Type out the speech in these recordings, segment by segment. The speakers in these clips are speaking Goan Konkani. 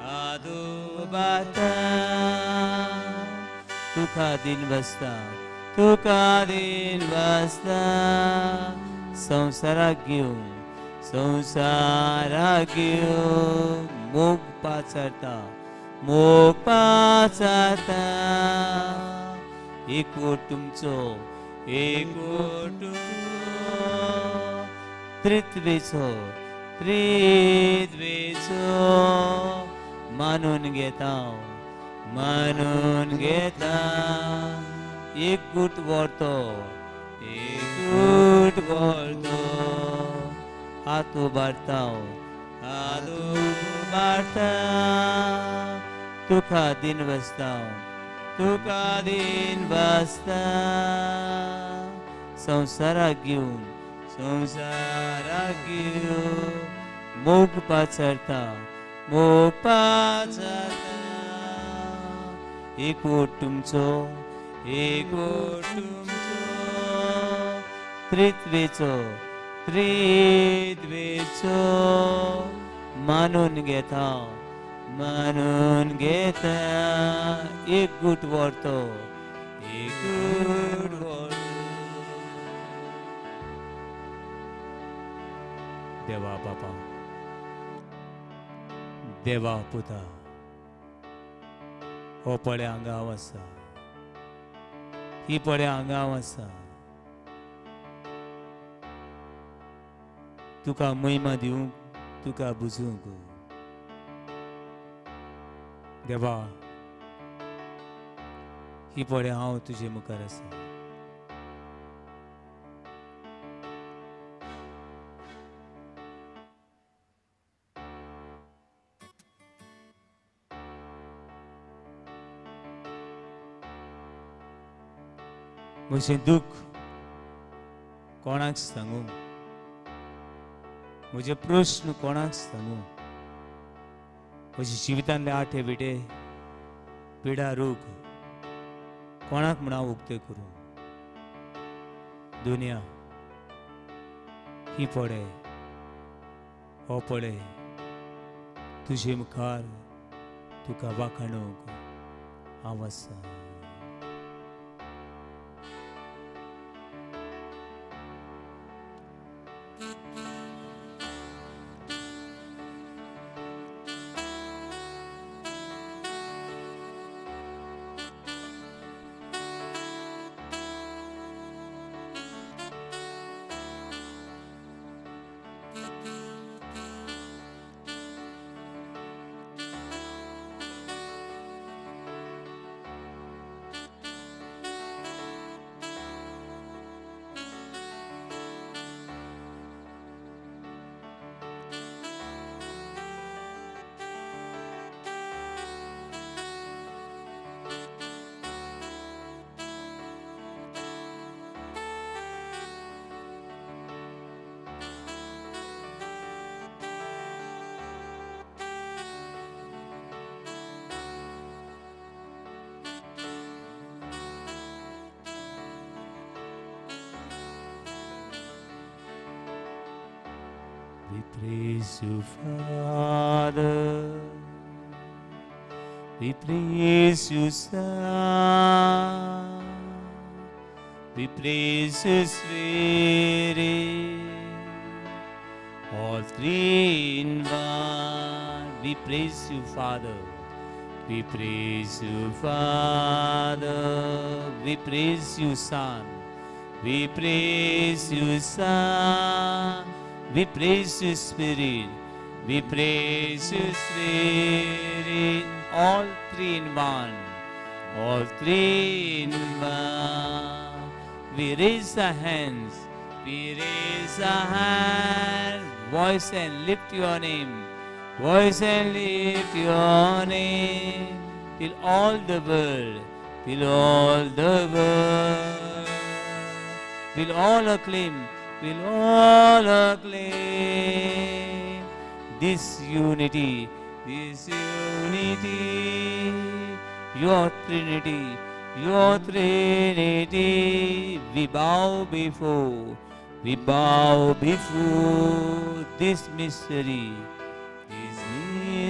हात उबारता, तुका दिन बसता, तुका दिन बसता, संवसाराक घेवन, संवसाराक घेवन मोग पाचारता, मोग पाचारता, एकवट तुमचो, एकवट तुमचो, त्रित्वेचो, त्रित्वेचो, मानून घेता, मानून घेता, एकूट व्हरतो, एकूट व्हरतो, हात उबारता, हात उबारता, तुका दिन बसता, तुका दिन बसता, संवसाराक घेवन, संवसाराक घेवन मोग पाचारता, मोग पाचारता, एकवट तुमचो, एकवट तुमचो, त्रित्वेचो, त्रित्वेचो, मानून घेता, मानून घेता, एकगूट व्हरतो, एकगूट व्हरतो. देवा बापा, देवा पुता, हो पळय हांगा हांव आसा, ही पळय हांगा हांव आसा, तुका महिमा दिवंक, तुका बुजूंक. देवा, ही पळय हांव तुजे मुखार आसा. म्हजें दुख्ख कोणाक सांगू, म्हजे प्रश्न कोणाक सांगू, म्हज्या जिवितांतले आठे विटे पिडा रोग कोणाक म्हण हांव उक्ते करूं. दुनिया ही पळय, हो पळय तुजे मुखार तुका वाखाणूंक हांव आसा. We praise you, Father. We praise you, Son. We praise you, Spirit. All three in one. We praise you, Father. We praise you, Father. We praise you, Son. We praise you, Son. We praise you, Spirit. We praise you, Spirit. All three in one. All three in one. We raise our hands. We raise our hands. Voice and lift your name. Voice and lift your name. Till all the world, till all the world, will all acclaim, will all acclaim this unity, this unity, your Trinity, your Trinity. We bow before, we bow before this mystery, this mystery.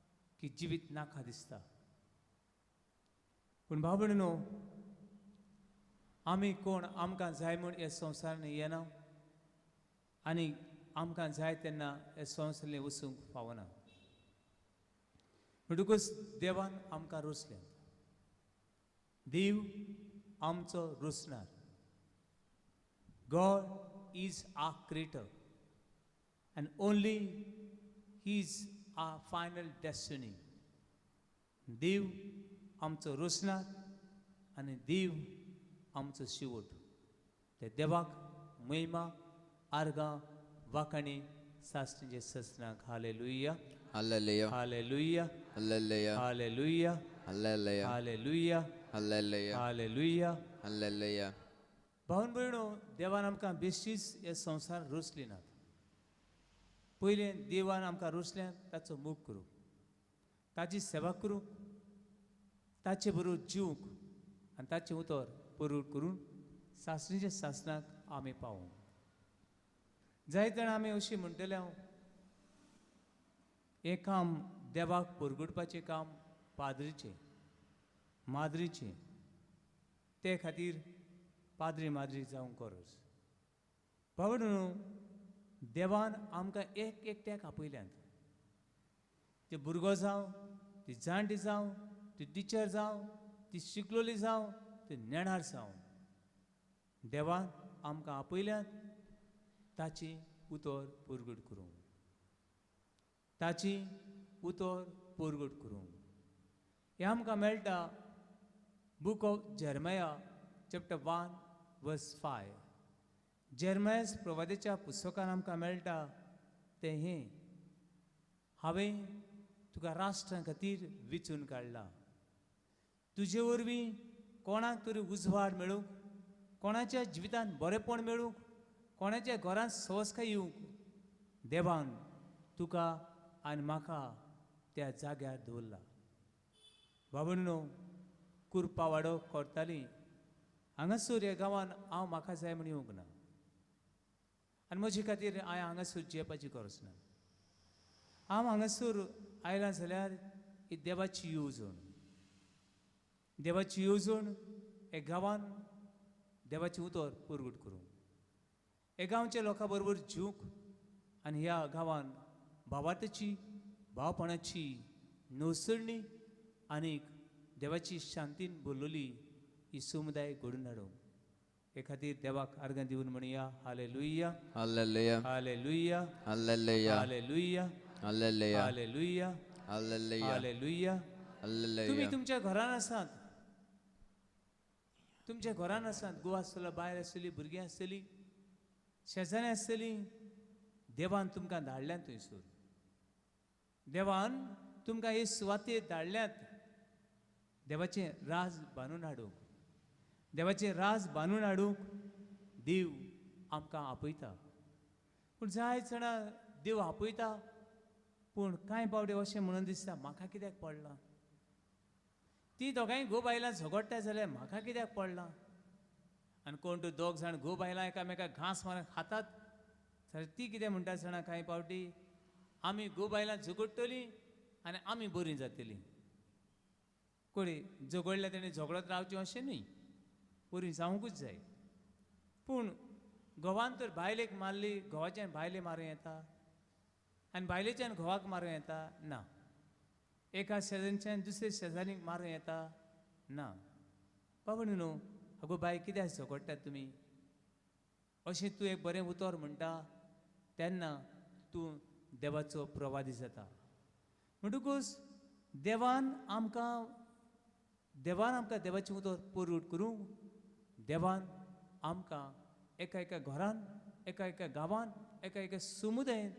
की जिवीत नाका दिसता. पूण भाव भयणीनो, आमी कोण आमकां जाय म्हूण ह्या संवसारान येना आनी आमकां जाय तेन्ना ह्या संवसारांतलें वचूंक फावना. म्हणटकूच देवान आमकां रोसलें. देव आमचो रोसणार. God is our creator and only he is our final destiny. देव आमचो रोसणार आनी देव आमचो शेवट. ते देवाक महिमा, आर्गां, वाखाणी सासणीचे ससनाक. Hallelujah, hallelujah, hallelujah, hallelujah, hallelujah, hallelujah, hallelujah, hallelujah, hallelujah. Hallelujah. भावन भयणो, देवान आमकां बेश्टीच हे संवसार रोसली नात. पयलें देवान आमकां रोसल्यान ताचो मोग करूंक, ताची सेवा करूंक, ताचे बरोबर जिवंक आनी ताचें उतर परवड करून सासणीच्या सासणाक आमी पावूंक जायते जाण. आमी अशें म्हणटले हांव, हें काम देवाक परगटपाचें काम पाद्रीचें, माद्रीचें, ते खातीर पाद्री माद्री जावंक गरज. भावंडांनो, देवान आमकां एक एकट्याक आपयल्यात. ते भुरगो जावं, ती जाणटी जावं, ती टिचर जावं, ती शिकलोली जावं, ती नेणार जावं, देवान आमकां आपयल्यात ताची उतर परगट करूंक, ताची उतर परगट करूंक. हें आमकां मेळटा book of Jeremiah chapter 1 verse 5. जेरमयास प्रवादेच्या पुस्तकान आमकां मेळटा तें हें, हांवें तुका राष्ट्रां खातीर विचून काडला, तुजे वरवीं कोणाक तरी उजवाड मेळूंक, कोणाच्या जिवितांत बरेपण मेळूंक, कोणाच्या घरांत सवसकाय येवंक देवान तुका आनी म्हाका त्या जाग्यार दवरला. बाबडनो, कुरपा वाडो करताली हांगासर ह्या गांवान हांव म्हाका जाय म्हूण येवंक ना आनी म्हजे खातीर हांवें हांगासर जियेवपाची गरज ना. हांव हांगासर आयलां जाल्यार ही देवाची येवजण, देवाची येवजण हे गांवान देवाचें उतर परगट करूंक, हे गांवच्या लोकां बरोबर जिवंक आनी ह्या गांवान भावार्थाची, भावपणाची नवसरणी आनीक देवाची शांतीन भरलेली ही समुदाय घडून हाडूंक. हे खातीर देवाक आर्गां दिवन म्हणया, hallelujah, hallelujah, hallelujah, hallelujah, hallelujah, hallelujah, hallelujah, hallelujah, hallelujah. तुम्ही हालेलुया. तुमच्या घरान आसात, तुमच्या घरान आसात, घोव आसतलो, बायल आसतली, भुरगीं आसतली, शेजारी आसतली, देवान तुमकां धाडल्यात थंयसर. देवान तुमकां हे सुवातेर धाडल्यात देवाचें राज बांदून हाडूंक. देवाचें राज बांदून हाडूंक देव आमकां आपयता. पूण जाय जाणां देव आपयता, पूण कांय पावटी अशें म्हणून दिसता, म्हाका कित्याक पडलां? ती दोगांय घोव बायलां झगडटा जाल्यार म्हाका कित्याक पडलां? आनी कोण तो दोग जाण घोव बायलां एकामेकाक घांस मारून खातात जाल्यार ती कितें म्हणटा जाणा, कांय पावटी आमी घोव बायलां झगडटलीं आनी आमी बरीं जातलीं. कोणी झगडल्या तेणी झगडत रावचें अशें न्हय, बरीं जावंकूच जाय. पूण घोवान तर बायलेक मारली, घोवाच्यान बायले मारूं येता आनी बायलेच्यान घोवाक मारूं येता ना? एका शेजाऱ्याच्यान दुसरे शेजारीक मारूं येता ना? बाबा न्हू, अगो बाय, कित्याक झगडटात तुमी? अशें तूं एक बरें उतर म्हणटा तेन्ना तूं देवाचो प्रवादी जाता. म्हणटकूच देवान आमकां देवाचें उतर परगट करूंक देवान आमकां एका एका घरान, एका एका गांवान, एका एका समुदायेन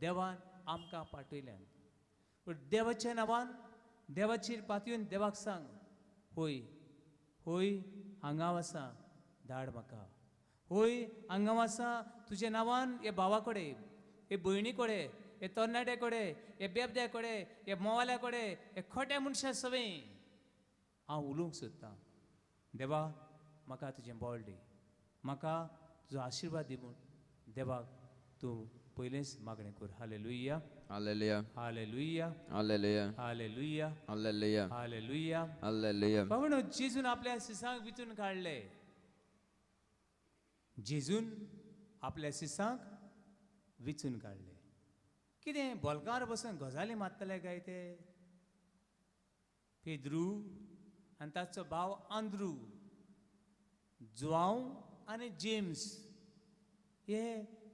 देवान आमकां पाठयल्यान. पूण देवाच्या नांवान देवाचेर पातयेवन देवाक सांग, होय होय, हांगा आसा, धाड म्हाका. होय, हांगा आसा, तुज्या नांवान हे भावा कडेन, हे भयणी कडेन, हे तरणाट्या कडेन, हे बेबद्या कडेन, हे मोवाल्या कडेन, हे खोट्या मनशा सवें हांव उलोवंक सोदतां. देवा, म्हाका तुजें बळ दी, म्हाका तुजो आशिर्वाद दी म्हूण देवाक तूं पयलेंच मागणें कर. Hallelujah. Hallelujah. Hallelujah. Hallelujah. Hallelujah. Hallelujah. Hallelujah. Hallelujah. बाबा जेजून आपल्या सिसांक विचून काडले. जेजून आपल्या सिसांक विचून काडले. कितें बोलकार बसून गजाली मारतले काय ते? पेद्रू आनी ताचो भाव आंद्रू, जुआंव आनी जेम्स हे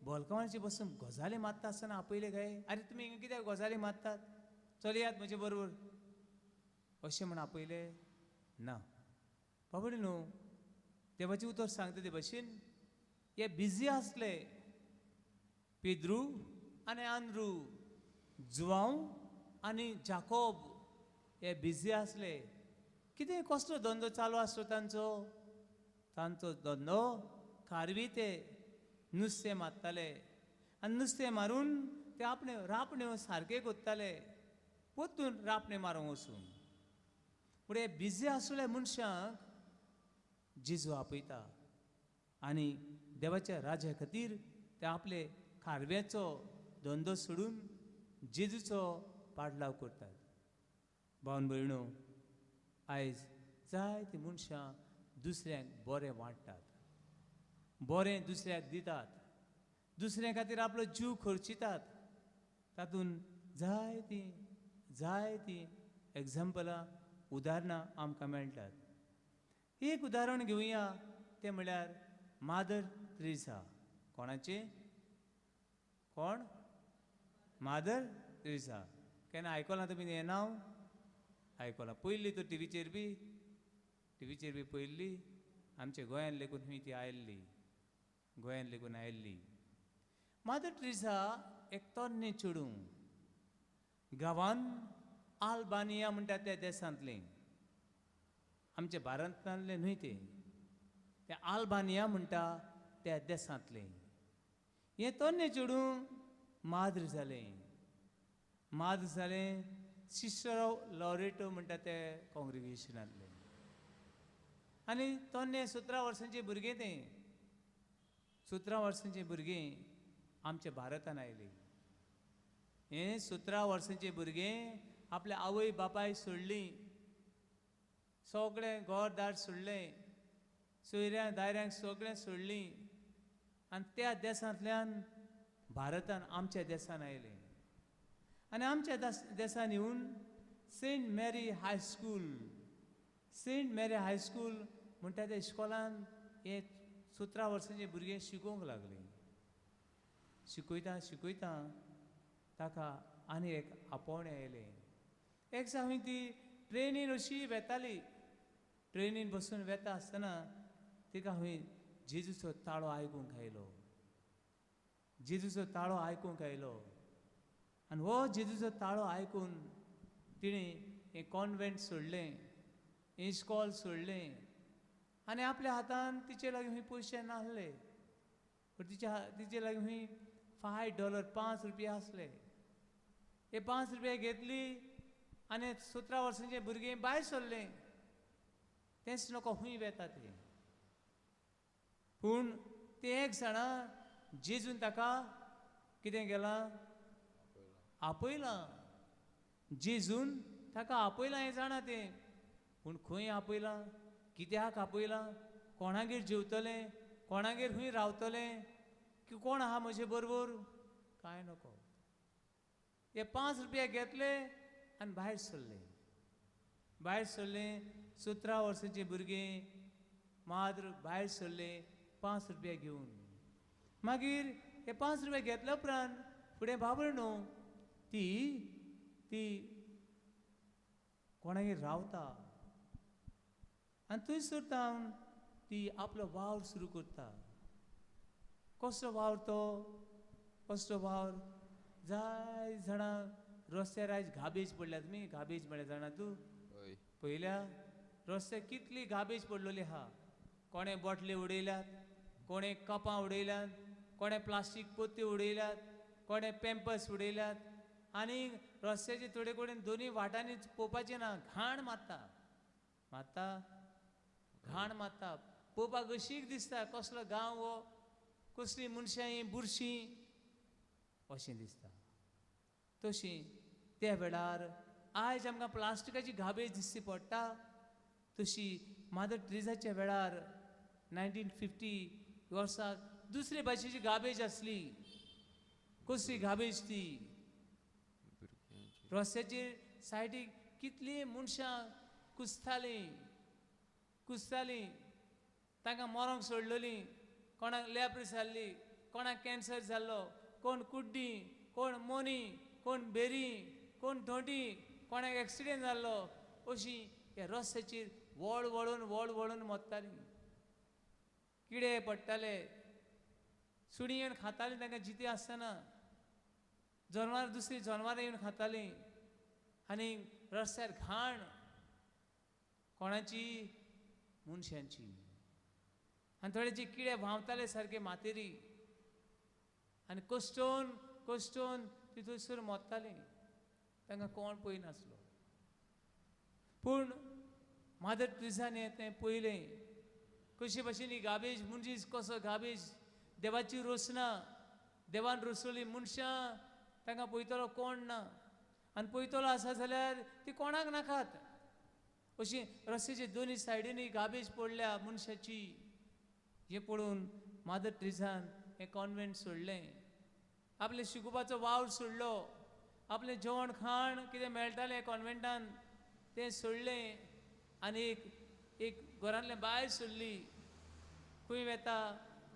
बोलकावांचे बसून गजाली मारता आसतना आपयले काय? आरे तुमी हिंगा कित्याक गजाली मारतात, चलयात म्हजे बरोबर अशें म्हण आपयले ना. बाबडे न्हू, देवाचें उतर सांगता ते भशेन हे बिजी आसले. पेद्रू आनी आंद्रू, जुआंव आनी जाकोब हे बिजी आसले. कितें कसलो धंदो चालू आसलो तांचो? तांचो धंदो खारवी ते नुस्तें मारताले आनी नुस्तें मारून ते आपणे रापण्यो सारके कोत्ताले, परतून रापणे मारूंक वचून. पूण हे बिजी आसले मनशांक जेजू आपयता आनी देवाच्या राज्या खातीर ते आपले खारव्याचो धंदो सोडून जेजूचो पाडलाव करतात. भावन भयणो, आयज जायतीं मनशां दुसऱ्यांक बरें वांट्टात, बरें दुसऱ्याक दितात, दुसऱ्या खातीर आपलो जीव खर्चितात. तातूंत जायतीं जायतीं एग्जाम्पलां, उदाहरणां आमकां मेळटात. एक उदाहरण घेवया, तें म्हळ्यार मादर त्रेसा. कोणाचें? कोण? मादर त्रेसा. केन्ना आयकलां तुमी हें नांव? आयकलां पयली तर टिवीचेर बी, टिवीचेर बी पयल्ली. आमच्या गोंयान लेगून खंय ती आयिल्ली, गोंयान लेगून आयिल्ली. मादर ट्रिसा एक तरणे चेडूं, गांवान आल्बानिया म्हणटा त्या देशांतलें, आमच्या भारतांतलें न्हय तें, तें आल्बानिया म्हणटा त्या देशांतलें. हें तरणे चेडूं माद्र जालें. माद्र जालें सिस्टर ऑफ लॉरेटो म्हणटा ते कॉंग्रिगेशनांतलें. आनी तरणे 17 वर्सांचें भुरगें तें, 17 वर्सांचें भुरगें आमच्या भारतान आयलें. हें 17 वर्सांचें भुरगें आपल्या आवय बापाय सोडलीं, सगळें घरदार सोडलें, सोयऱ्यांक दायऱ्यांक सगळें सोडलीं आनी त्या देशांतल्यान भारतान आमच्या देशान आयलें. आनी आमच्या देशान येवन Saint Mary high school, Saint Mary high school म्हणटा त्या इस्कॉलान हे 17 वर्सांचे भुरगे शिकोवंक लागले. शिकयता शिकयता ताका आनी एक आपोवणें आयलें. एक दिसा खंय ती ट्रेनीन अशी वेताली, ट्रेनीन बसून वेता आसतना तिका खंय जेजूचो ताळो आयकूंक आयलो. जेजूचो ताळो आयकूंक आयलो आनी हो जेजूचो ताळो आयकून तिणें हें कॉन्वेंट सोडलें, हें इस्कॉल सोडलें आनी आपल्या हातान तिचे लागीं खंय पयशे नासले, पूण तिचे लागीं खंय $5 5 रुपया आसले. हे 5 रुपया घेतली आनी 17 वर्सांचें भुरगें भायर सरलें. तेंच नको खंय वेता तें, पूण तें एक जाणा जेजून ताका कितें केलां? आपयलां. जेजून ताका आपयलां हें जाणा तें, पूण खंय आपयलां, कित्याक आपयलां, कोणागेर जेवतलें, कोणागेर खंय रावतलें, की कोण आहा म्हजे बरोबर, कांय नको. हे 5 रुपया घेतले आनी भायर सरले. भायर सरले 17 वर्सांचें भुरगें माद्र भायर सरले 5 रुपया घेवन. मागीर हे 5 रुपया घेतल्या उपरांत फुडें बाबड न्हू ती ती कोणागेर रावता आनी थंयसर तावन ती आपलो वावर सुरू करता. कसलो वावर तो? कसलो वावर? जाय जाणां रस्त्यार आयज गाबेज पडल्या. तुमी गाबेज म्हळ्यार जाणा तूं? पयल्या रस्त्यार कितली गाबेज पडलेली आहा. कोणें बोटले उडयल्यात, कोणें कपां उडयल्यात, कोणें प्लास्टीक पोत्यो उडयल्यात, कोणें पेम्पर्स उडयल्यात. आनी रस्त्याचे थोडे कडेन दोनूय वाटांनी पळोवपाचें ना, घाण मारता मारता घाण मारता. पळोवपाक अशीक दिसता कसलो गांव हो, कसलीं मनशां हीं बुरशीं अशें दिसता. तशी त्या वेळार आयज आमकां प्लास्टिकाची गार्बेज दिसची पडटा तशी मादर ट्रिजाच्या वेळार 1950 वर्साक दुसरे भाशेची गार्बेज आसली. कसली गार्बेज ती? भुरग्यांची. रस्त्याचेर सायडीक कितलीं मनशां कुसतालीं कुसतालीं, तांकां मरोंक सोडलेलीं. कोणाक लेप्र जाल्ली, कोणाक कॅन्सर जाल्लो, कोण कुड्डी, कोण मोनी, कोण बेरी, कोण धोटी, कोणाक एक्सिडेंट जाल्लो, अशीं ह्या रस्त्याचेर वळ वळून वळ वळून मरतालीं. किडे पडटाले, सुणीं येवन खातालीं तांकां जिती आसतना, जनवरां दुसरीं जनवरां येवन खातालीं. आनी रस्त्यार घाण कोणाची? मनशांची. आनी थोडे किडे व्हांवताले सारके मातेरी आनी कश्टोन कश्टोन ती थंयसर मरतालीं. तांकां कोण पळयनासलो. पूण मादर ट्रिजान तें पळयलें कशे भाशेन ही गार्बेज, मनीस कसो गार्बेज, देवाची रोसना, देवान रोसवली मनशां, तांकां पळयतलो कोण ना, आनी पळयतलो आसा जाल्यार ती कोणाक नाकात. अशी रस्त्याच्या दोनूय सायडींनी गार्बेज पडल्या मनशाची. हें पळोवन मादर ट्रिजान हें कॉन्वेंट सोडलें, आपलें शिकोवपाचो वावर सोडलो, आपलें जेवण खाण कितें मेळटालें कॉन्वेंटान तें सोडलें आनी एक एक घरांतलें भायर सोडली. खंय वेता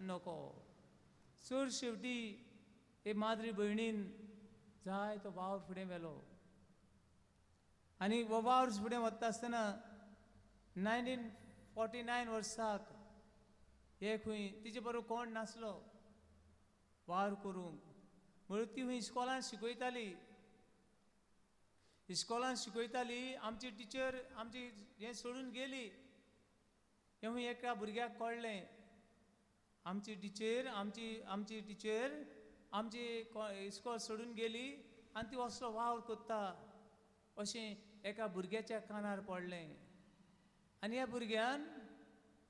नको. चड शेवटी हे माद्री भयणीन जाय तो वावर फुडें व्हेलो. आनी हो वावर फुडें वता आसतना 1949 वर्साक हे खंय तिचे बरोबर कोण नासलो वावर करूंक, म्हणून ती खंय इस्कॉलान शिकयताली, इस्कॉलान शिकयताली. आमची टिचर आमची हें सोडून गेली. हें खंय एका भुरग्याक कळ्ळें, आमची टिचर आमची आमची टिचर आमची इस्कॉल सोडून गेली आनी ती असलो वावर करता अशें एका भुरग्याच्या कानार पडलें. आनी ह्या भुरग्यान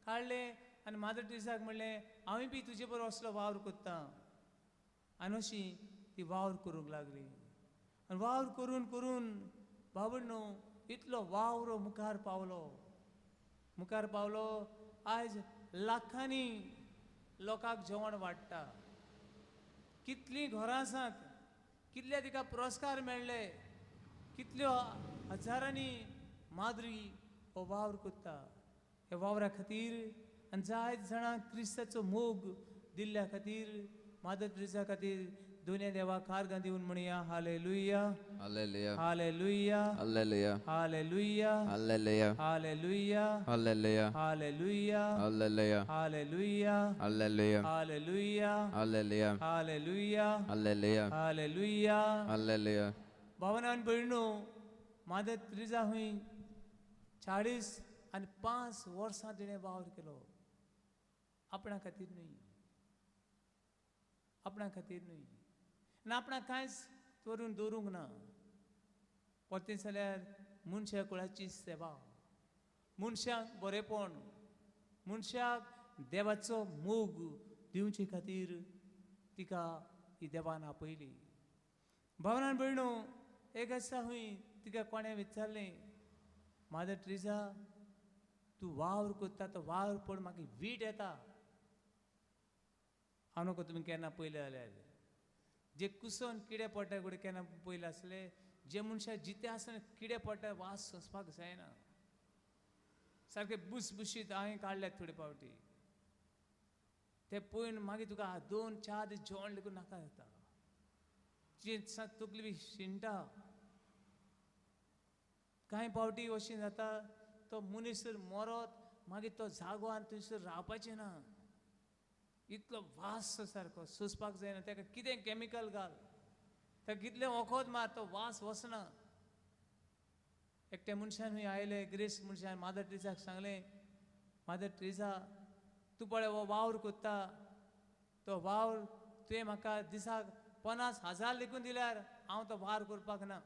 काडलें आनी मादर ट्रिजाक म्हणलें, हांवूय बी तुजे बरोबर असलो वावर करता. आनी अशी ती वावर करूंक लागली. आनी वावर करून करून बाबड न्हू इतलो वावर मुखार पावलो, मुखार पावलो. आयज लाखांनी लोकांक जेवण वाडटा, कितलीं घरां आसात, कितले तिका पुरस्कार मेळ्ळे, कितल्यो हजारांनी माद्री हो वावर करता. ह्या वावरा खातीर आनी जायत जाणांक क्रिस्ताचो मोग दिल्ल्या खातीर मादर ट्रिजा खातीर दोनूय देवाक कारगां दिवन म्हणया hallelujah, hallelujah, hallelujah, hallelujah, hallelujah, hallelujah, hallelujah, hallelujah, hallelujah, hallelujah, hallelujah, hallelujah, hallelujah, hallelujah, hallelujah, hallelujah, hallelujah. Hallelujah. भावना आनी भयणो, मादर ट्रिजा हुंय 45 वर्सां तिणें वावर केलो, आपणा खातीर न्हय, आपणा खातीर न्हय, आनी आपणाक कांयच करून दवरूंक ना. परतें जाल्यार मनशा कुळाची सेवा, मनशाक बरेपण, मनशाक देवाचो मोग दिवचे खातीर तिका ही देवान आपयली. भावनान भयणो, एक आसा खंय तिका कोणें विचारलें, मादर ट्रिजा तूं वावर करता तो वावर पळोवन म्हाका वीट येता. हांव नको तुमी केन्ना पळयलें जाल्यार जे कुसोन किडे पडटा कुडे केन्ना पळयलें आसलें, जे मनशाक जिते आसतना किडे पडटा वास सोंसपाक जायना, सारके बुसबुशीत हांवें काडल्यात थोडे फावटी, ते पळोवन मागीर तुका 2-4 दीस जेवण लेगून नाका जाता, जी तकली बी शिणटा. कांय फावटी अशें जाता तो मनीस जर मरत मागीर तो जागो आनी थंयसर रावपाचें ना, इतलो वास सारको सोंसपाक जायना. ताका कितें कॅमिकल घाल, ताका कितलें वखद मार, तो वास वचना. एकट्या मनशान खंय आयले, ग्रेस मनशान मादर ट्रिजाक सांगलें, मादर ट्रिजा तूं पळय हो वावर करता तो वावर तुवें म्हाका दिसाक 50,000 लेगून दिल्यार हांव तो वावर करपाक ना,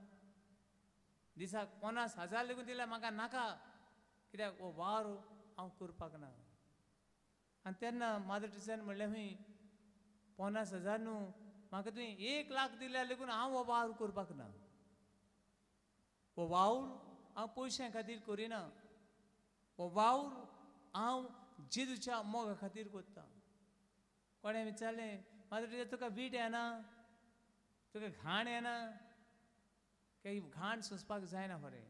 दिसाक 50,000 लेगून दिल्यार म्हाका नाका, कित्याक हो वावर हांव करपाक ना. आनी तेन्ना मादर ट्रिजान म्हणलें खंय 50,000 न्हू, म्हाका तुवें 1 लाख दिल्यार लेगून हांव हो वावर करपाक ना. हो वावर हांव पयशां खातीर करिना, हो वावर हांव जेजूच्या मोगा खातीर करता. कोणें विचारलें, मागीर तुजें तुका वीट येना, तुका घाण येना? काही घाण सोंसपाक जायना खरें.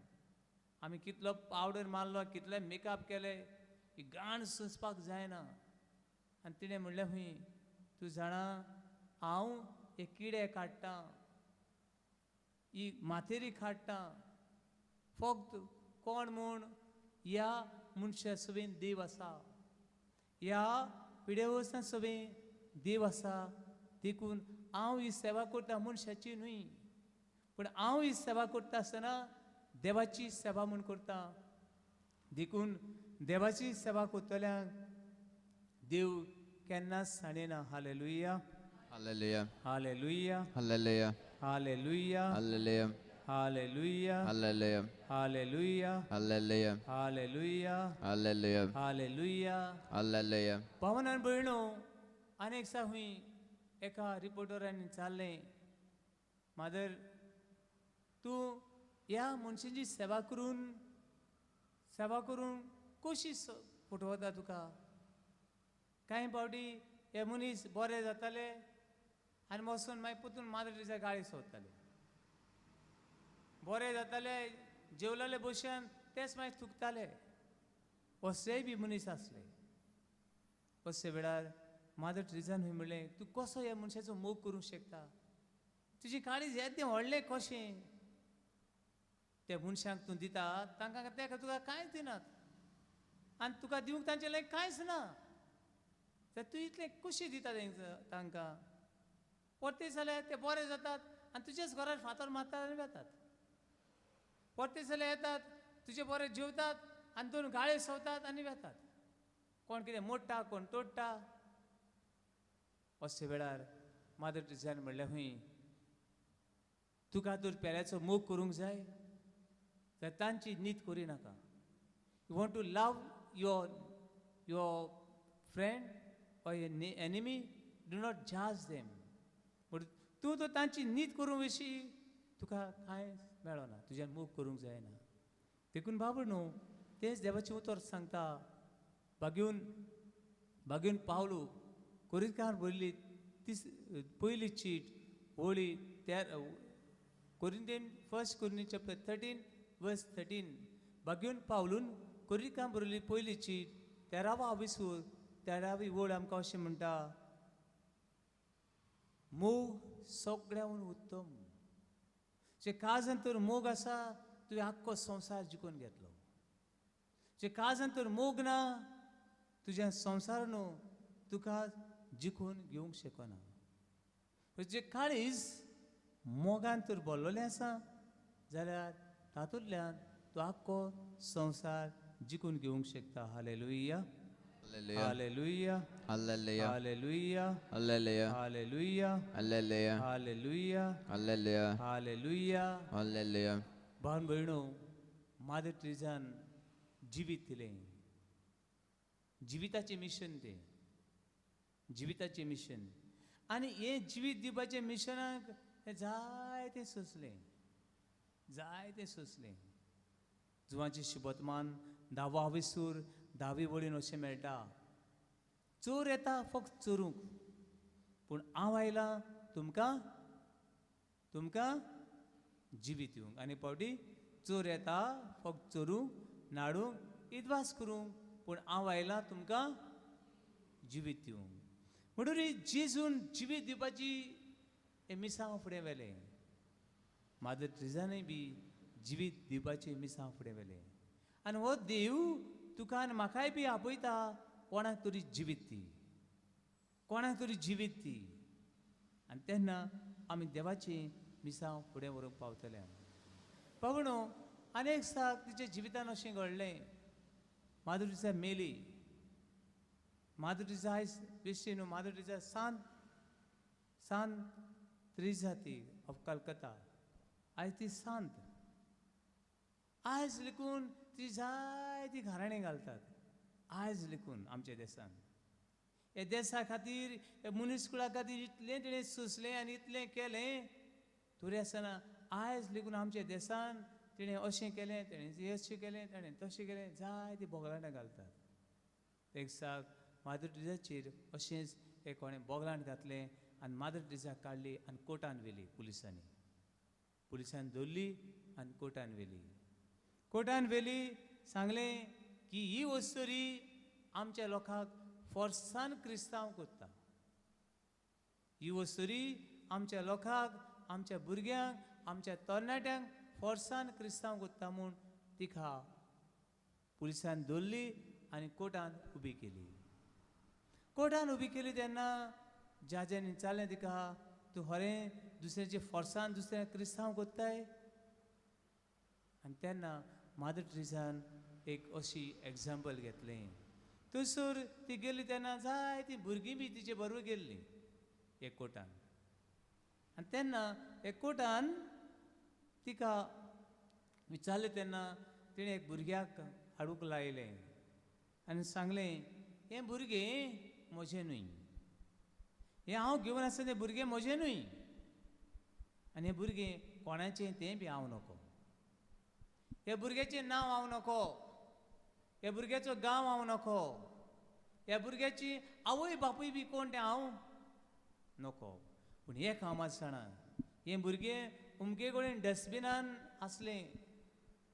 आमी कितलो पावडर मारलो, कितले मेकअप केले, ही घाण सोंसपाक जायना. आनी तिणें म्हणलें, खंय तूं जाणा हांव हे किडे काडटा, ही माथेरी काडटा, फक्त कोण म्हूण ह्या मनशा सवेन देव आसा, ह्या पिडेवसां सवें देव आसा, देखून हांव ही सेवा करता मनशाची न्हय, पूण हांव ही सेवा करता आसतना देवाची सेवा म्हूण करता. देखून देवाची सेवा करतल्यांक देव केन्नाच सांडना. Hallelujah, hallelujah, hallelujah, hallelujah, hallelujah, hallelujah, hallelujah, hallelujah, hallelujah, hallelujah, hallelujah, hallelujah, hallelujah. Hallelujah. भावनान भयणो, आनी एक हुंय एका रिपोर्टरान विचारलें, मादर तूं ह्या मनशांची सेवा करून कशी फटवता तुका? कांय फावटी हे मनीस बरे जाताले आनी वचून मागीर परतून मादर तेरेजा गाळी सोदताले. बरे जाताले, जेवलेले भशेन तेच मागीर थुकताले. असलेय बी मनीस आसले. असले वेळार मादर तेरेजान हुंय म्हणलें, तूं कसो ह्या मनशाचो मोग करूंक शकता? तुजी काळीज येदें व्हडलें कशें? त्या मनशांक तूं दिता तांकां ते तुका कांयच दिनात, आनी तुका दिवंक तांचे लागीं कांयच ना, तर तूं इतलें कशी दिता तांकां? परते जाल्यार ते बरे जातात आनी तुजेच घरार फातर मारतात आनी वेतात. परते जाल्यार येतात, तुजे बरे जेवतात आनी दोन गाळे सवतात आनी वेतात. कोण कितें मोडटा, कोण तोडटा. अशे वेळार मादर तेरेजान म्हणलें, खंय तुका तर पेल्याचो मोग करूंक जाय जाल्यार तांची नीत करी नाका. You want to love your friend or your enemy, do not जज देम. पूण तूं तर तांची नीत करूंक विशी तुका कांय मेळना, तुज्यान मोग करूंक जायना. देखून बाबू न्हू तेंच देवाचें उतर सांगता. बागेवन पावलू कोरिंतकार बरयल्ली पयली चीट वळी 13, Corinthian first Corinthian chapter 13 verse 13. बागेवन पावलून कोरिंतकार बरयल्ली पयली चीट 13वा विसूर 13वी वळ आमकां अशें म्हणटा, मोग सगळ्याहून उत्तम. जे काळजान तर मोग आसा तुवें आख्खो संवसार जिखून घेतलो. जे काळजान तर मोग ना तुज्या संवसार न्हू तुका जिखून घेवंक शकना. जे काळीज मोगान तर भरलेलें आसा जाल्यार तातूंतल्यान तूं आख्खो संवसार जिखून घेवंक शकता. Hallelujah, hallelujah, hallelujah, hallelujah, hallelujah, hallelujah, hallelujah, hallelujah, hallelujah, hallelujah. Hallelujah. भावन भयणो, मादर तेरेजान जिवीत दिलें. जिविताचें मिशन तें, जिविताचें मिशन. आनी हें जिवीत दिवपाचें मिशनाक हें जायतें सोंसलें, जायतें सोंसलें. जुवांचें शिबतमान 10वा विसूर 10वी वळीन अशें मेळटा, चोर येता फक्त चोरूंक, पूण हांव आयलां तुमकां तुमकां जिवीत दिवंक. आनी फावटी चोर येता फक्त चोरूंक, नाडूंक, इदवास करूंक, पूण हांव आयलां तुमकां जिवीत दिवंक. म्हणून जेजून जिवीत दिवपाची हें मिसांव फुडें व्हेलें. मादर तेरेजानूय बी जिवीत दिवपाचें मिसांव फुडें व्हेलें. आनी हो देव तुका आनी म्हाकाय बी आपयता, कोणाक तरी जिवीत दी, कोणाक तरी जिवीत दी. आनी तेन्ना आमी देवाचें मिसांव फुडें व्हरूंक पावतले. बाबणो, आनी एक साक तिच्या जिवितान अशें घडलें, मादर तेरेजा मेली. मादर तेरेजा आयज बेश्टी न्हू, मादर तेरेजा सांत तेरेजा ती ऑफ कलकत्ता. आयज ती सांत. आयज लेखून ती जायती घराणीं घालतात आयज लेखून आमच्या देसान. हे देसा खातीर, हे मनीसकुळा खातीर इतलें तिणें सोंसलें आनी इतलें केलें. तरी आसतना आयज लेगून आमच्या देसान तिणें अशें केलें, तेणें अशें केलें, तेणें तशें केलें, जायतीं बोगलांटां घालतात. एक दिसाक मादर ट्रिजाचेर अशेंच एक कोणें बोगलांट घातलें आनी मादर ट्रिजाक काडली आनी कोर्टान व्हेली. पुलिसांनी पुलिसांनी धरली आनी कोर्टान व्हेली. कोर्टान व्हेली, सांगलें की ही वस्तुरी आमच्या लोकांक फोर्सान क्रिस्तांव करता, ही वस्तुरी आमच्या लोकांक, आमच्या भुरग्यांक, आमच्या तरणाट्यांक फोर्सान क्रिस्तांव करता म्हूण तिका पुलिसान धरली आनी कोर्टान उबी केली. कोर्टान उबी केली तेन्ना जाजांनी विचारलें तिका, तूं खरें दुसऱ्याचे फोर्सान दुसऱ्या क्रिस्तांव करताय? आनी तेन्ना मादर ट्रिजान एक अशी एग्जाम्पल घेतलें. थंयसर ती गेली तेन्ना जायतीं भुरगीं बी तिचे बरोबर गेल्लीं एक कोर्टान. आनी तेन्ना एक कोर्टान तिका विचारलें तेन्ना तिणें एक भुरग्याक हाडूंक लायलें आनी सांगलें, हें भुरगें म्हजें न्हय, हें हांव घेवन आसा तें भुरगें म्हजें न्हय, आनी हें भुरगें कोणाचें तें बी हांव नको, ह्या भुरग्याचें नांव हांव नको, ह्या भुरग्याचो गांव हांव नको, ह्या भुरग्याची आवय बापूय बी कोण तें हांव नको, पूण एक हांव मात जाणा, हें भुरगें अमके कडेन डस्टबिनान आसलें,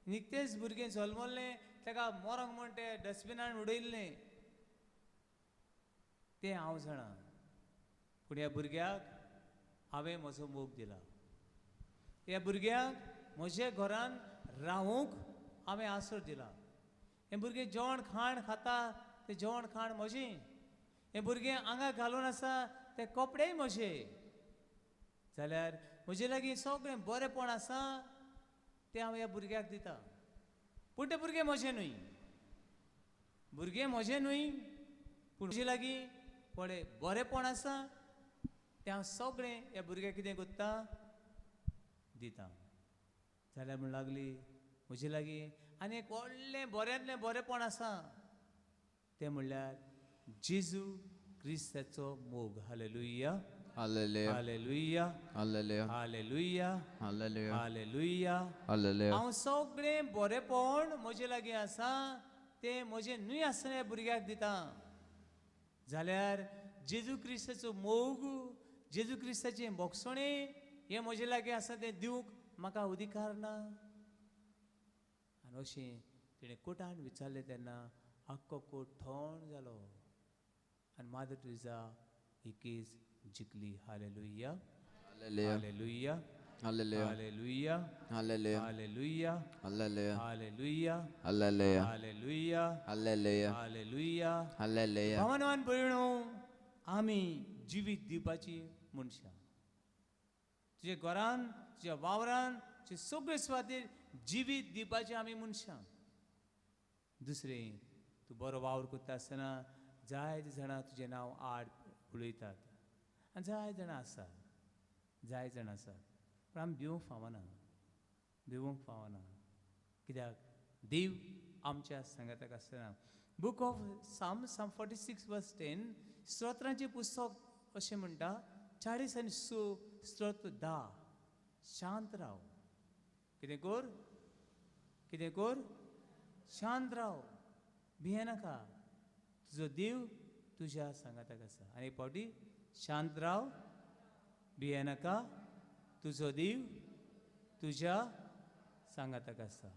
निकतेंच भुरगें जल्मल्लें, ताका मरोंक म्हूण तें डस्टबिनान उडयल्लें, तें हांव जाणा, पूण ह्या भुरग्याक हांवें म्हजो मोग दिला, ह्या भुरग्याक म्हज्या घरान रावूंक हांवें आसरो दिला, हें भुरगें जेवण खाण खाता तें जेवण खाण म्हजें, हें भुरगें आंगाक घालून आसा ते कपडेय म्हजे, जाल्यार म्हजे लागीं सगळें बरेंपण आसा तें हांव ह्या भुरग्याक दिता, पूण तें भुरगें म्हजें न्हय, भुरगें म्हजें न्हय, पूण म्हजे लागीं पळय बरेंपण आसा तें हांव सगळें ह्या भुरग्याक कितें करता दिता. जाल्यार म्हण लागली म्हजे लागीं आनी एक व्हडलें बऱ्यांतलें बरेंपण आसा तें म्हणल्यार जेजू क्रिस्ताचो मोग. Hallelujah, hallelujah, hallelujah, hallelujah, hallelujah, hallelujah, hallelujah. Hallelujah. हांव सगळें बरेंपण म्हजे लागीं आसा तें म्हजें न्हय आसतना ह्या भुरग्याक दिता, जाल्यार जेजू क्रिस्ताचो मोग, जेजू क्रिस्ताचें भोगसणें हें म्हजे लागीं आसा तें दिवंक म्हाका अधिकार ना. आनी अशें तिणें कोर्टान विचारलें तेन्ना आख्खो कोर्ट थंड जालो आनी मादर ट्रिजा ही केस जिखली. Hallelujah, hallelujah, hallelujah, hallelujah, hallelujah, hallelujah, hallelujah, hallelujah, hallelujah, hallelujah, hallelujah, hallelujah, hallelujah. Hallelujah. भावान भयणो, आमी जिवीत दिवपाची मनशां. तुज्या घरान, तुज्या वावरान, तुजे सगळे सुवातेर जिवीत दिवपाची आमी मनशां. दुसरें, तूं बरो वावर करता आसतना जायते जाणां तुजें नांव आड उलयतात आनी जाय जाणां आसात, जाय जाणां आसात, पूण आमी भिवंक फावना, भिवंक फावना, कित्याक देव आमच्या सांगाताक आसतना. Book of Psalm, Psalm 46 verse 10, स्तोत्रांचें पुस्तक अशें म्हणटा, 40 आनी 6 स्तोत्र 10, शांत राव, कितें कर, कितें कर, शांत राव, भियेनाका, तुजो देव तुज्या सांगाताक आसा. आनी एक फावटी, शांत राव, भियेनाका, तुजो देव तुज्या सांगाताक आसा.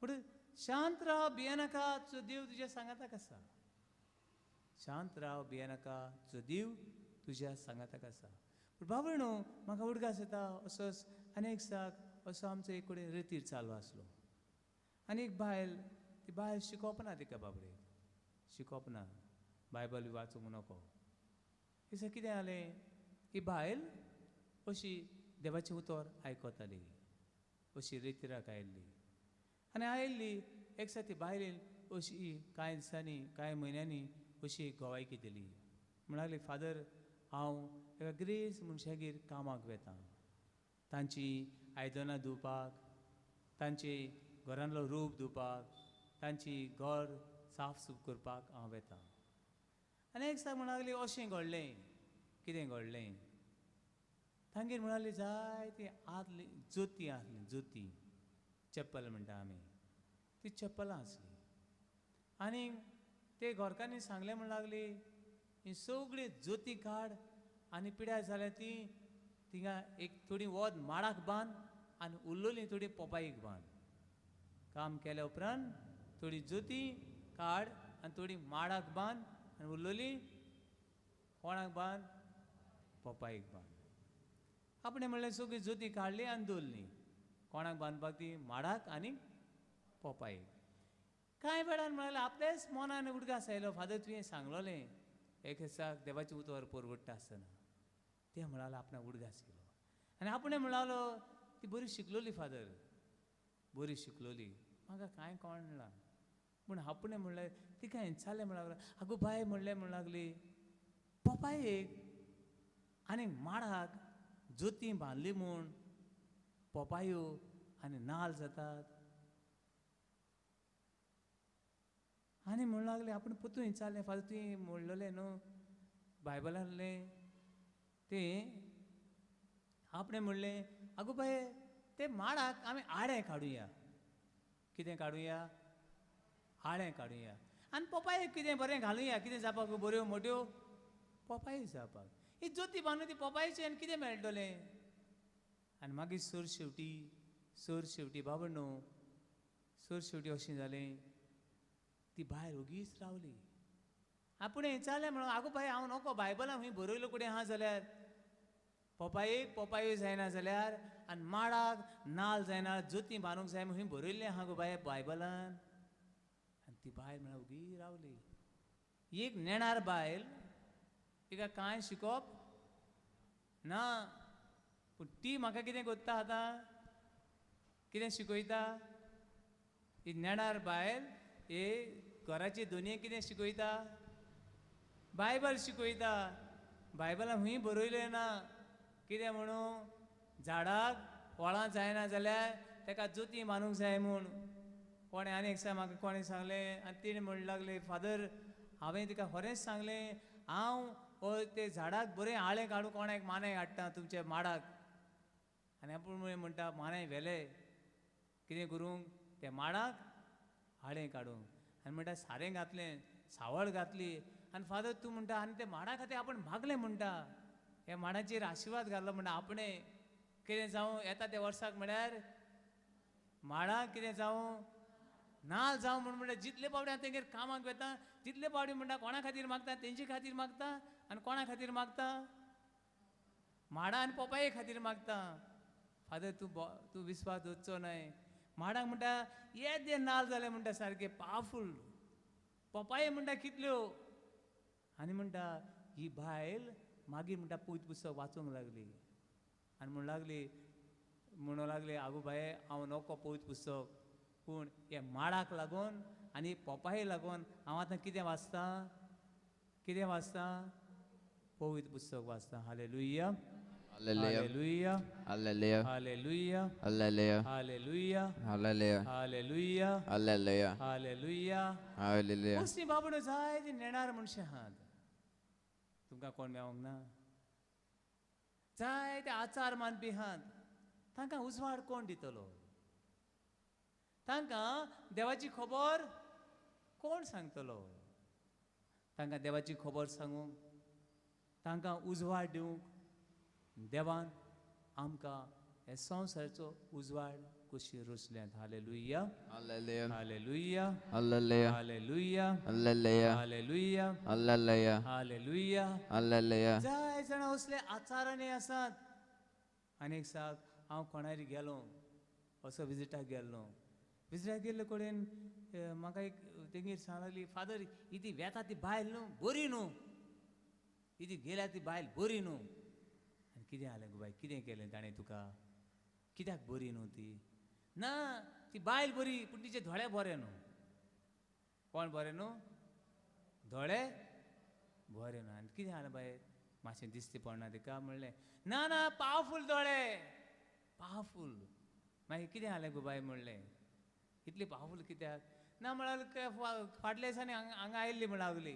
पूण शांत राव, भियेनाका, तुजो देव तुज्या सांगाताक आसा. शांत राव, भियेनाका, तुजो देव तुज्या सांगाताक आसा. पूण बाबा न्हू, म्हाका उडगास येता असोच आनी एक साक असो आमचो एक कडेन रेतीर चालू आसलो आनी एक बायल, ती बायल शिकोवप ना तिका, बाबडे शिकोवप ना, बायबल बी वाचूंक नको. दिसा कितें जालें, ही बायल अशी देवाचें उतर आयकताली, अशी रेतिराक आयिल्ली आनी आयिल्ली एक दिसा ती बायलेन अशी कांय दिसांनी, कांय म्हयन्यांनी अशी गवायकी दिली. म्हणाली, फादर, हांव एका ग्रेस मनशागेर कामाक वेता, तांची आयदनां धुवपाक, तांचे घरांतलो रूप धुवपाक, तांची घर साफ सूफ करपाक हांव वेता. आनी एक दिसा म्हणूंक लागली अशें घडलें. कितें घडलें? तांगेर म्हणाली जायतीं आदलीं जोतीं आसलीं, जोतीं चप्पल म्हणटा आमी, ती चप्पलां आसलीं. आनी ते घरकान्नी सांगलें म्हण लागली ही सगळीं जोतीं काड आनी पिड्यार जाल्या ती थिंगा एक थोडी वत माडाक बांद आनी उरलोली थोडी पोपायेक बांद. काम केल्या उपरांत थोडी जोतीं काड आनी थोडी माडाक बांद आनी उरलोली कोणाक बांद? पोपायेक बांद. आपणें म्हणलें सगळीं जोतीं काडली आनी दवरली. कोणाक बांदपाक ती? माडाक आनी पोपायेक. कांय वेळान म्हळ्यार आपल्याच मनान उडगास आयलो, फादर तुवें सांगलोलें एक दिसाक देवाचें उतर परवडटा आसतना, तें म्हणालो आपणाक उडगास येयलो. आनी आपणें म्हणालो ती बरी शिकलोली फादर, बरी शिकलोली, म्हाका कांय कळना. पूण आपणें म्हणलें तिका विचारलें म्हण लागलो, आगो बाय म्हणलें म्हण लागली पोपायेक आनी माडाक जोतीं बांदली म्हूण पोपायो आनी नाल जातात. आनी म्हणूंक लागलें आपूण परतून विचारलें, फादर तुवें म्हणलेलें न्हू बायबलांतलें तें. आपणें म्हणलें आगो बाये ते माडाक आमी आळें काडुया. कितें काडुया? आळें काडुया. आनी पोपायेक कितें बरें घालुया, कितें जावपाक बऱ्यो मोट्यो पोपायो जावपाक. ही जोती बांदून ती पोपायेचें आनी कितें मेळटलें? आनी मागीर सर शेवटी, सर शेवटी बाबा न्हू, सर शेवटी अशें जालें ती बायल ओगीच रावली. आपणें विचारलें म्हणून आगो बाय हांव नको बायबलान खंय बरयलो कडेन आहा जाल्यार पोपायेक पोपायो जायना जाल्यार आनी माडाक नाल जायना जोतीं बांदूंक जाय म्हूण खंय बरयल्लें आहा गो बाय बायबलान. आनी ती बायल म्हळ्यार ओगी रावली. एक नेणार बायल, तिका कांय शिकोवप ना, पूण ती म्हाका कितें करता आतां, कितें शिकयता? ही नेणार बायल हे घराचे दोनये कितें शिकयता? बायबल शिकयता. बायबलान खंय बरयलें ना कितें म्हणून झाडाक फळां जायना जाल्यार ताका जोतीं बांदूंक जाय म्हूण. कोणें आनी एक म्हाका कोणें सांगलें आनी तिणें म्हणूंक लागलें, फादर हांवें तिका खरेंच सांगलें, हांव हो ते झाडाक बरें आळें काडूं कोणाक मानाय हाडटा तुमच्या माडाक. आनी आपूण म्हणटा मानाय व्हेले कितें करूंक ते माडाक आळें काडूंक. आनी म्हणटा सारें घातलें, सावळ घातली. आनी फादर तूं म्हणटा आनी ते माडा खातीर आपूण मागलें म्हणटा, ह्या माडाचेर आशिर्वाद घालो म्हणटा आपणें, कितें जावं येता त्या वर्साक म्हळ्यार माडाक कितें जावं नाल जावं म्हूण. म्हणटा जितले पावटी हांव तेंगेर कामाक वता तितले पावटी म्हणटा कोणा खातीर मागता? तेंचे खातीर मागता. आनी कोणा खातीर मागता? माडा आनी पोपाये खातीर मागता. फादर तूं तूं विस्वास दवरचो न्हय. माडाक म्हणटा येदे नाल जाले म्हणटा सारके पावरफूल, पोपाये म्हणटा कितल्यो. आनी म्हणटा ही बायल मागीर म्हणटा पवित्र पुस्तक वाचूंक लागली आनी म्हणूंक लागली आगो बाये हांव नको पवित्र पुस्तक, पूण हे माडाक लागून आनी पोपाये लागून हांव आतां कितें वाचतां? कितें वाचतां? पवित्र पुस्तक वाचतां. Hallelujah, hallelujah, hallelujah, hallelujah, hallelujah, hallelujah, hallelujah, hallelujah, hallelujah, hallelujah. Hallelujah. मुस्लिम बाबडो जायते नेणार मनशां आहात, तुमकां कोण मेळोंक ना. जायते आचार मानपी आहात, तांकां उजवाड कोण दितलो? तांकां देवाची खबर कोण सांगतलो? तांकां देवाची खबर सांगूंक, तांकां उजवाड दिवंक देवान आमकां हे संवसाराचो उजवाड कशी रचल्यात. Hallelujah, hallelujah, hallelujah, hallelujah, hallelujah, hallelujah, hallelujah, hallelujah, hallelujah. Hallelujah. जाय जाणां असले आचारांनी आसात. आनी एक साक हांव कोणारी गेलो, असो विजिटाक गेल्लो. विजिटाक गेल्ले कडेन म्हाका एक तेंगेर सांग लागली, फादर ही ती वेता ती बायल न्हू बरी न्हू, ही ती गेल्या ती बायल बरी न्हू. आनी कितें जालें गो बाय, कितें केलें ताणें तुका, कित्याक बरी न्हू ती? ना ती बायल बरी पूण तिचे दोळे बरे न्हू. कोण बरें न्हू? दोळे बरें न्हू. आनी कितें जालें बाये, मातशें दिसती पडना तिका? म्हणलें ना ना पावरफूल दोळे, पावरफूल. मागीर कितें जालें गो बाय म्हणलें, इतली पावरफूल कित्याक? ना म्हळ्यार फाटल्या दिसांनी हांगा आयिल्ली म्हण लागली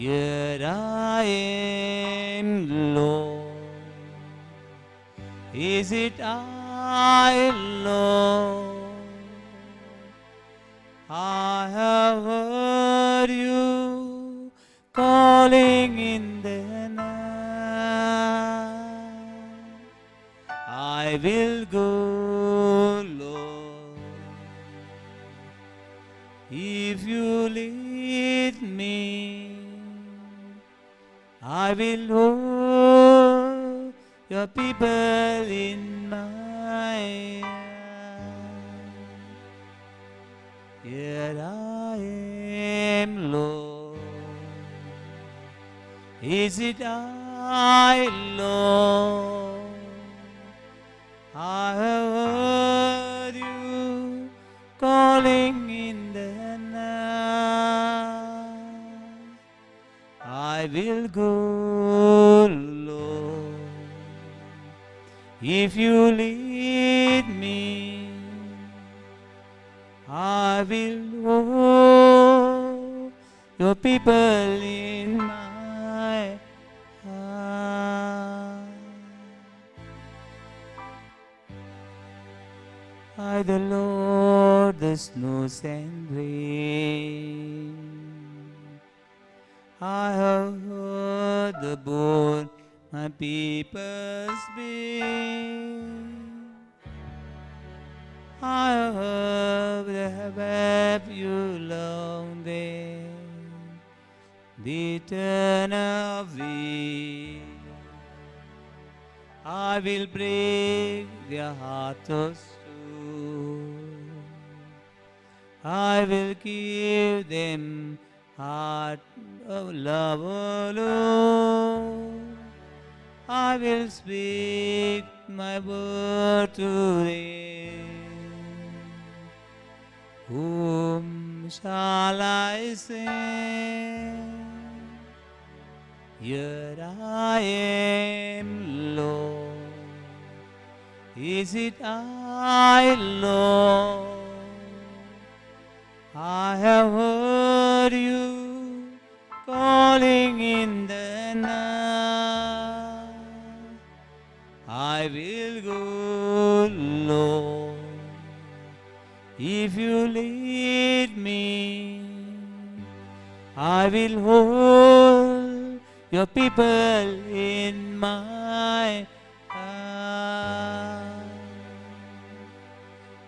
Here I am, Lord. Is it I, Lord? I have heard you calling in the night. I will go, Lord, if you lead me. I will hold your people in my hand. Here I am, Lord. Is it I, Lord? I have heard you calling in the night. I will go, Lord, if you lead me. I will hold your people in my heart. I, the Lord, the snows and rain. I have heard the bone my people's been. I have the you long day, the eternal way. I will break their hearts of stone. I will give them heart of love alone. I will speak my word to them. Whom shall I send? Here I am, Lord. Is it I, Lord? I have heard you calling in the night. I will go, Lord, if you lead me. I will hold your people in my heart.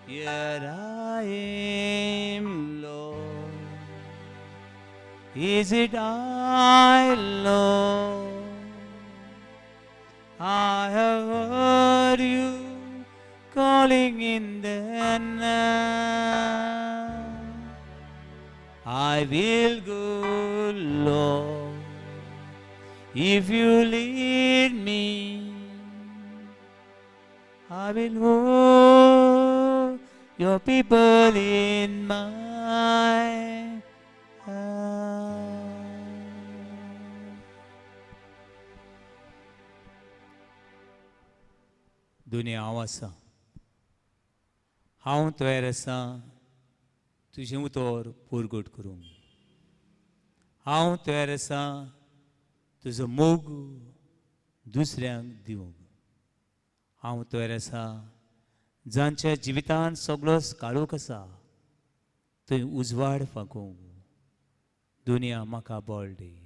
Here I am, Lord. Is it I, Lord? I have heard you calling in the night. I will go, Lord, if you lead me. I will hold your people in my heart. दुनिया हांव आसा, हांव तयार आसा तुजें उतर पुरगट करूंक. हांव तयार आसा तुजो मोग दुसऱ्यांक दिवंक. हांव तयार आसा जांच्या जिवितान सगळोच काळोख आसा थंय उजवाड फांकूंक. दुनिया म्हाका बळ दी.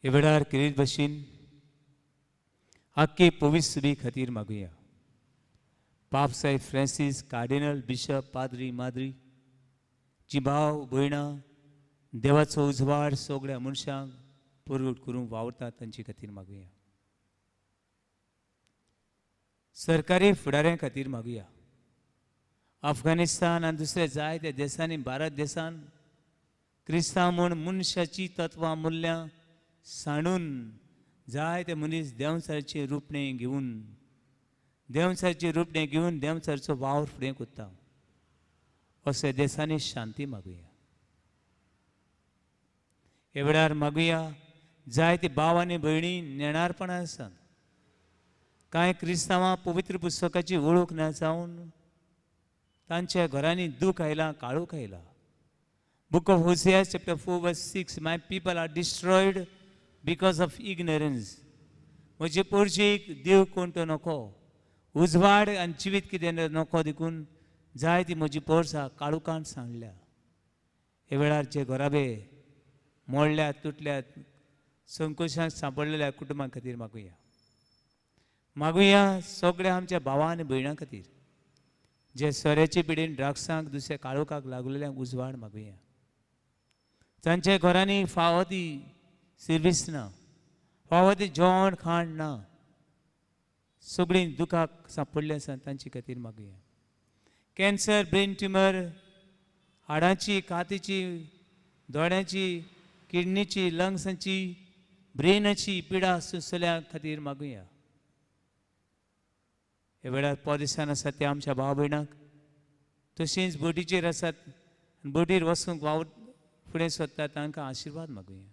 हे वेळार केरीत भशेन आख्खे पवित्र खातीर मागुया. पाप साहेब फ्रांसीस, कार्डिनल, बिशप, पाद्री, माद्री, जी भाव भयणां देवाचो उजवाड सगळ्या मनशांक परगट करूंक वावरतात तांचे खातीर मागुया. सरकारी फुडाऱ्यां खातीर मागुया. अफगाणिस्तान आनी दुसऱ्या जायत्या देशांनी भारत देशान क्रिस्तांव म्हूण मनशाची तत्वां मुल्यां सांडून जायते मनीस देंवचाराचें रुपणें घेवन देंवचाराचें रुपणें घेवन देंवचाराचो वावर फुडें करता. अशे देशांनी शांती मागुया. हे वेळार मागुया जायते भाव आनी भयणी नेणारपणां आसात. कांय क्रिस्तांवां पवित्र पुस्तकाची वळख ना जावन तांच्या घरांनी दूख आयलां, काळोख आयला. Book of Hosea chapter 4 verse 6, my people are destroyed because of ignorance. म्हजे पोरचेक देव कोण तो नको, उजवाड आनी जिवीत कितें नको, देखून जाय ती म्हजी पोरसां काळोखान सांडल्या. हे वेळार जे घराबे मोडल्यात, तुटल्यात, संकोशांत सांपडलेल्या कुटुंबां खातीर मागुया. मागुया सगळ्या आमच्या भावा आनी भयणां खातीर जे सोऱ्याचे पिडेन, ड्रग्सांक, दुसऱ्या काळोखाक लागलेल्यांक उजवाड मागुया. तांच्या घरांनी फावो ती सर्वीस ना, फावो ती जेवण खाण ना, सगळीं दुखाक सांपडली आसा, तांचे खातीर मागुया. कॅन्सर, ब्रेन ट्युमर, हाडांची, कातीची, दोळ्यांची, किडनीची, लंग्सांची, ब्रेनाची पिडा सोंसल्या खातीर मागुया. ह्या वेळार परदेसान आसात ते आमच्या भाव भयणांक, तशेंच बोटीचेर आसात आनी बोटीर वचूंक वावर फुडें सोदतात तांकां आशिर्वाद मागुया.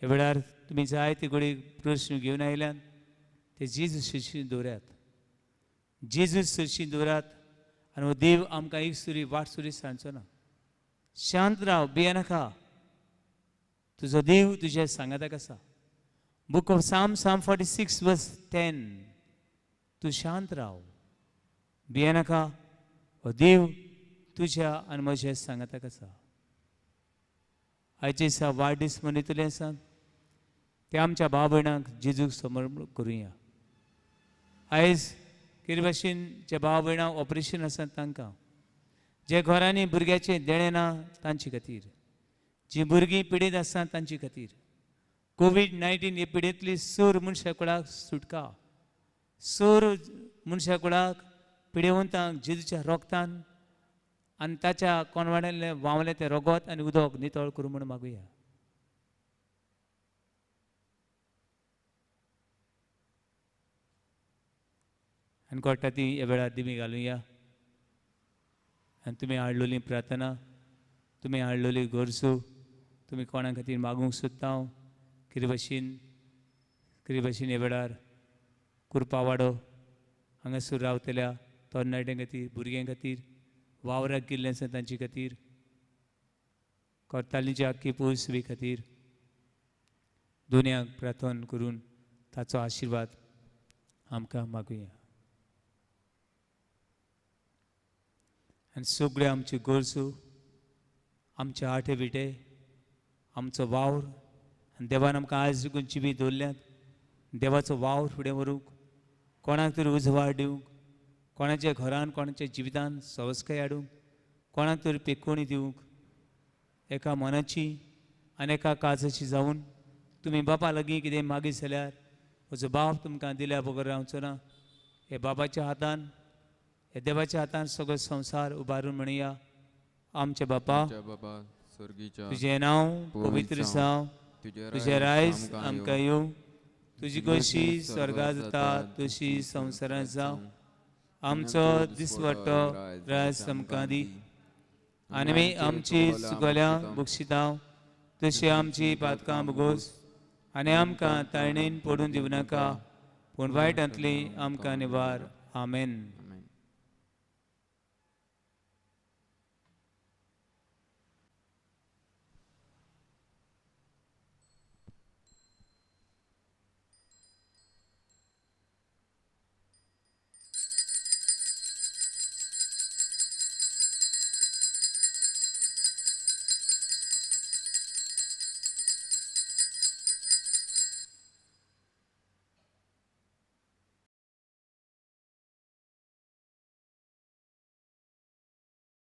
ह्या वेळार तुमी जायते घडये प्रश्न घेवन आयल्यात, ते जेजू सरशी दवरात, जेजू सरशी दवरात आनी हो देव आमकां एक सुरी वाट सुरी सांगचो ना. शांत राव, भियेनाका, तुजो देव तुज्या सांगाताक आसा. Book of Psalm, Psalm 46 verse 10, तूं शांत राव, भियेनाका, हो देव तुज्या आनी म्हज्या सांगाताक आसा. आयचे दिसा वाडदीस मनयतले आसा ते आमच्या भाव भयणांक जेजूक समर्पण करुया. आयज कितें भाशेन जे भाव भयणां ऑपरेशन आसा तांकां, जे घरांनी भुरग्याचें देणें ना तांचे खातीर, जीं भुरगीं पिडेंत आसा तांचे खातीर, कोवीड-19 हे पिडेंतली सोर मनशा कुळाक सुटका, सोर मनशा कुळाक पिडेवंतांक जेजूच्या रोगतान आनी ताच्या कोनवाड्यांतलें व्हांवलें तें रोगत आनी उदक नितळ करूं म्हूण मागुया. आनी कोट्टा ती ह्या वेळार दिमी घालुया आनी तुमी हाडलेली प्रार्थना, तुमी हाडलेली गरजो, तुमी कोणा खातीर मागूंक सोदता हांव कितें भाशेन, कितें भाशेन ह्या वेळार कुरपावाडो हांगासर रावतल्या तरणाट्यां खातीर, भुरग्यां खातीर, वावराक गेल्ले आसा तांचे खातीर, कोर्तालीची आख्खी पोसवी खातीर दोनयांक प्रार्थना करून ताचो आशिर्वाद आमकां मागुया. आनी सगळे आमच्यो गरजो, आमचे आठे विटे, आमचो वावर आनी देवान आमकां आयज देखून जिवीत दवरल्यात, देवाचो वावर फुडें व्हरूंक, कोणाक तरी उजवाड दिवंक, कोणाच्या घरान, कोणाच्या जिवितान सवस्काय हाडूंक, कोणाक तरी पेकोणी दिवंक, एका मनाची आनी एका काळजाची जावन तुमी बापा लागीं कितें मागीत जाल्यार म्हजो बाप तुमकां दिल्या बगर रावचो ना. हे बाबाच्या हातान, हे देवाच्या हातान सगळो संवसार उबारून म्हणया. आमच्या बापा, तुजें नांव पवित्र जावं, तुजें रायज आमकां येवं, तुजी खोशी स्वर्गा जाता तशी संवसारांत जावं. आमचो दिसवट्टो रायज आमकां दी आनी आमी आमची चुकल्या बक्षिता तशी आमची पातकां भोगोस आनी आमकां ताळणेन पडून दिवं नाका, पूण वायटांतली आमकां निवार. आमेन.